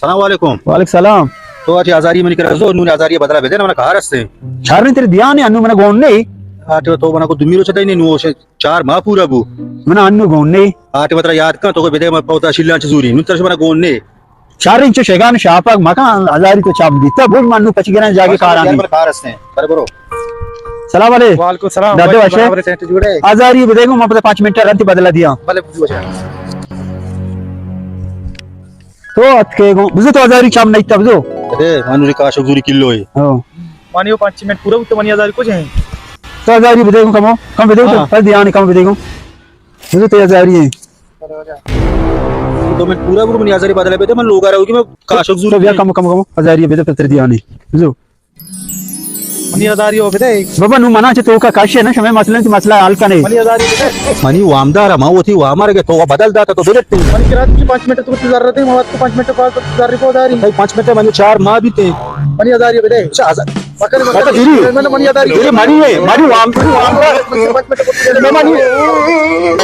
سلام علیکم۔ وعلیکم سلام۔ تو اچ ہزاری منی کرا زور، نون ہزاری بدلا بدے نا، منا کار ہستے۔ چار نے تیرے دیانے، انو منا گون نے۔ آ، تو، تو منا کو دومی روچ دے نے، نو چار ماہ پورا بو۔ منا انو گون نے۔ آ، تو بترا یاد کن، تو کو بدے، من پوتا شیلان چ زوری، نون ترش منا گون نے۔ چار انچو شگان شاپاک مکان ہزاری تو چاپ دیتا، بول من نو پچ گران جاگے کارانی۔ منا کار ہستے۔ برے برو۔ سلام علیکم۔ وعلیکم السلام۔ دادے واشے؟ برابر ٹینٹ جوڑے۔ ہزاری بدے گو، من پتہ پانچ منٹ رنتی بدلا دیا۔ بلے بجو اچھا۔ تو اتکے گو، بزو تو ہزاری چام نئیتا بزو۔ اے، منو ری کاشک زوری کلو ہے۔ ہاں۔ منی وہ پانچ منٹ پورا ہوتا، منی ہزاری کچھ ہے۔ تو ہزاری بدے گو کمو، کم بدے گو، ہاں۔ پر دیانے کم بدے گو۔ بزو تو ہزاری ہے۔ دو منٹ پورا بو، منی ہزاری بدلا بدے، من لوگا رہو کہ میں کاشک زوری تو بیا کم، کم، کم، ہزاری بدے پتر دیانے۔ بزو۔ منی ہزاری ہو بدے۔ بابا، نو منا چہ توکا کش ہے نا، شمئے مسئلہ چہ مسئلہ حل کنے۔ منی ہزاری بدے۔ منی وامدار، ما وتی وامار کے تو بدل داتا تو بدتے۔ منی کرا چہ پانچ منٹ تو ضرورت ہے، ما وت کو پانچ منٹ بعد ضرورت کو داری۔ بھائی، پانچ منٹ منی چار ماہ بیتے۔ منی ہزاری بدے۔ اچھا، ہزار۔ مکن، مکن۔ اچھا، گری۔ من، منی ہزاری۔ گری منی ہے، منی وام، منی وامدار۔ پانچ منٹ کو منی۔